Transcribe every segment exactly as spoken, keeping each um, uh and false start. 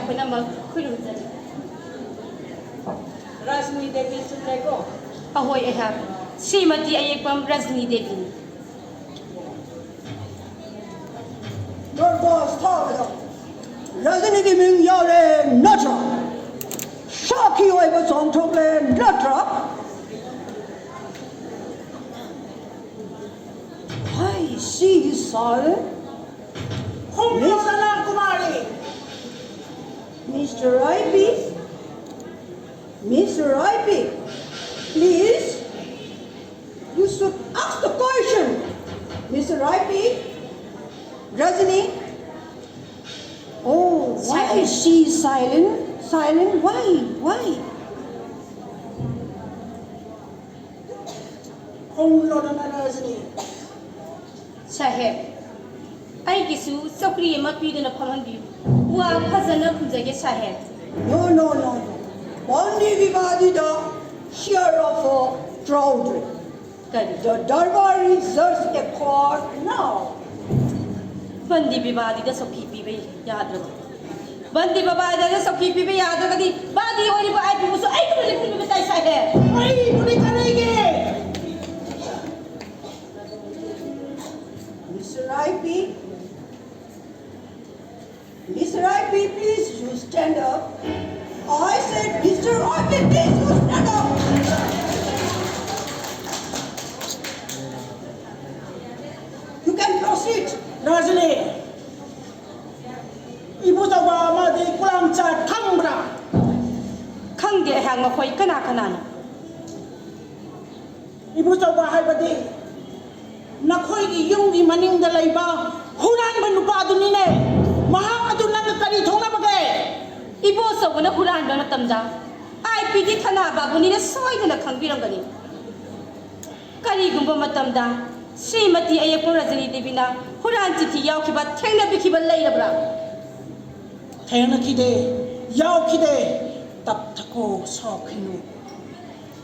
ꯄꯨꯝꯅꯃꯛ ꯈꯨꯔꯨꯝꯖꯔꯤ꯫ ꯔꯥꯖꯅꯤ ꯗꯦꯕꯤ ꯆꯨꯝꯂꯦꯀꯣ? ꯑꯍꯣꯏ, ꯑꯩꯍꯥꯛ ꯁ꯭ꯔꯤꯃꯇꯤ ꯑꯌꯦꯛꯄꯝ ꯔꯥꯖꯅꯤ ꯗꯦꯕꯤꯅꯤ꯫ ꯗꯔꯕꯥꯔ ꯁꯥꯕꯗ ꯔꯥꯖꯅꯤꯒꯤ ꯃꯤꯡ ꯌꯥꯎꯔꯦ ꯅꯠꯇ꯭ꯔꯥ? ꯁꯥꯈꯤ ꯑꯣꯏꯕ ꯆꯣꯡꯊꯣꯛꯂꯦ ꯅꯠꯇ꯭ꯔꯥ? Why she is silent? ꯈꯨꯝꯂꯣꯗꯅ Kumari. Mister I P, Mister I P, please, you should ask the question. Mister I P, Rajani, oh, why is she silent? Silent? Why? Why? ꯈꯨꯝꯂꯣꯗꯅ ꯔꯥꯖꯅꯤ꯫ ꯁꯥꯍꯦꯕ, ꯑꯩꯒꯤꯁꯨ ꯆꯧꯀ꯭ꯔꯤ ꯑꯃ ꯄꯤꯗꯨꯅ ꯐꯝꯍꯟꯕꯤꯌꯨ꯫ ꯋꯥ ꯐꯖꯅ ꯈꯨꯝꯖꯒꯦ, ꯁꯥꯍꯦꯕ꯫ No, no, no, no. ꯕꯟꯗꯤ ꯕꯤꯕꯥꯗꯤꯗ share of a trout. ꯀꯔꯤ? The Darbar is just a court now. ꯕꯟꯗꯤ ꯕꯤꯕꯥꯗꯤꯗ ꯆꯧꯀ꯭ꯔꯤ ꯄꯤꯕ ꯌꯥꯗ꯭ꯔꯕ? ꯕꯟꯗꯤ ꯕꯤꯕꯥꯗꯤꯗ ꯆꯧꯀ꯭ꯔꯤ ꯄꯤꯕ ꯌꯥꯗ꯭ꯔꯒꯗꯤ ꯕꯥꯗꯤ ꯑꯣꯏꯔꯤꯕ ꯑꯩꯕꯨꯁꯨ ꯑꯩꯒꯨꯝꯅ ꯂꯦꯞꯍꯟꯕꯤꯕ ꯇꯥꯏ, ꯁꯥꯍꯦꯕ꯫ ꯑꯩꯕꯨꯗꯤ ꯀꯔꯤꯒꯤ? Mister I P, Mister I P, please, you stand up. I said, Mister I P, please, you stand up. You can proceed. ꯔꯥꯖꯅꯤ, ꯏꯕꯨꯆꯧꯕ ꯑꯃꯗꯤ ꯀꯨꯂꯥꯝꯆꯥ ꯈꯪꯕ꯭ꯔꯥ? ꯈꯪꯗꯦ ꯑꯩꯍꯥꯛ ꯃꯈꯣꯏ ꯀꯅꯥ ꯀꯅꯥꯅꯣ꯫ ꯏꯕꯨꯆꯧꯕ ꯍꯥꯏꯕꯗꯤ ꯅꯈꯣꯏꯒꯤ ꯌꯨꯝꯒꯤ ꯃꯅꯤꯡꯗ ꯂꯩꯕ ꯍꯨꯔꯥꯟꯕ ꯅꯨꯄꯥꯗꯨꯅꯤꯅꯦ꯫ ꯃꯍꯥꯛ ꯑꯗꯨ ꯅꯪꯒ ꯀꯔꯤ ꯊꯣꯛꯅꯕꯒꯦ? ꯏꯕꯣꯆꯧꯕꯅ ꯍꯨꯔꯥꯟꯕ ꯃꯇꯝꯗ ꯑꯥꯏ ꯄꯤꯗꯤ ꯊꯅꯥ ꯕꯥꯕꯨꯅꯤꯅ ꯁꯣꯏꯗꯅ ꯈꯪꯕꯤꯔꯝꯒꯅꯤ꯫ ꯀꯔꯤꯒꯨꯝꯕ ꯃꯇꯝꯗ ꯁ꯭ꯔꯤꯃꯇꯤ ꯑꯌꯦꯛꯄ ꯔꯖꯅꯤ ꯗꯦꯕꯤꯅ ꯍꯨꯔꯥꯟ ꯆꯤꯊꯤ ꯌꯥꯎꯈꯤꯕ ꯊꯦꯡꯅꯕꯤꯈꯤꯕ ꯂꯩꯔꯕ꯭ꯔꯥ? ꯊꯦꯡꯅꯈꯤꯗꯦ, ꯌꯥꯎꯈꯤꯗꯦ꯫ ꯇꯞꯊꯈꯣ, ꯁꯥꯎꯈꯤꯅꯨ꯫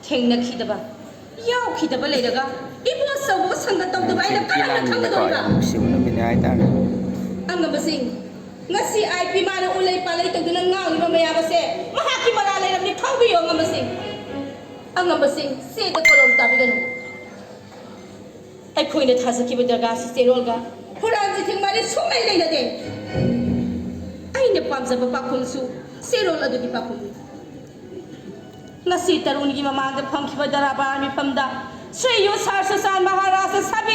ꯊꯦꯡꯅꯈꯤꯗꯕ, ꯌꯥꯎꯈꯤꯗꯕ ꯂꯩꯔꯒ ꯏꯕꯣꯆꯧꯕꯒ ꯁꯪꯒ ꯇꯧꯗꯕ ꯑꯩꯅ ꯀꯔꯝꯅ ꯈꯪꯒꯗꯧꯔꯤꯕ? ꯌꯥꯝ ꯅꯨꯡꯁꯤꯕ ꯅꯨꯃꯤꯠꯅꯤ ꯍꯥꯏꯇꯥꯔꯦ꯫ ꯑꯉꯝꯕꯁꯤꯡ, ꯉꯁꯤ ꯑꯥꯏ ꯄꯤ ꯃꯥꯅ ꯎꯂꯩ ꯄꯥꯂꯩ ꯇꯧꯗꯨꯅ ꯉꯥꯡꯂꯤꯕ ꯃꯌꯥꯝ ꯑꯁꯦ ꯃꯍꯥꯛꯀꯤ ꯃꯔꯥꯜ ꯂꯩꯔꯝꯅꯤ꯫ ꯊꯧꯕꯤꯌꯨ ꯑꯉꯝꯕꯁꯤꯡ꯫ ꯑꯉꯝꯕꯁꯤꯡ, ꯆꯦꯗ ꯀꯣꯂꯣꯝ ꯇꯥꯕꯤꯒꯅꯨ꯫ ꯑꯩꯈꯣꯏꯅ ꯊꯥꯖꯈꯤꯕ ꯗꯔꯒꯥꯁꯤ ꯆꯦꯔꯣꯜꯒ ꯍꯨꯔꯥꯟꯕ ꯊꯦꯡꯃꯥꯏꯗ ꯁꯨꯡꯂꯩ ꯂꯩꯅꯗꯦ꯫ ꯑꯩꯅ ꯄꯥꯝꯖꯕ ꯄꯥꯎꯈꯨꯝꯁꯨ ꯆꯦꯔꯣꯜ ꯑꯗꯨꯒꯤ ꯄꯥꯎꯈꯨꯝꯅꯤ꯫ ꯉꯁꯤ ꯇꯔꯨꯛꯅꯤꯒꯤ ꯃꯃꯥꯡꯗ ꯐꯝꯈꯤꯕ ꯗꯔꯕꯥꯔ ꯃꯤꯐꯝꯗ ꯁ꯭ꯔꯤ ꯌꯨ ꯁꯥꯔ ꯁꯨꯁꯥꯟ ꯃꯍꯥꯔꯥꯖꯅ ꯁꯥꯕꯤ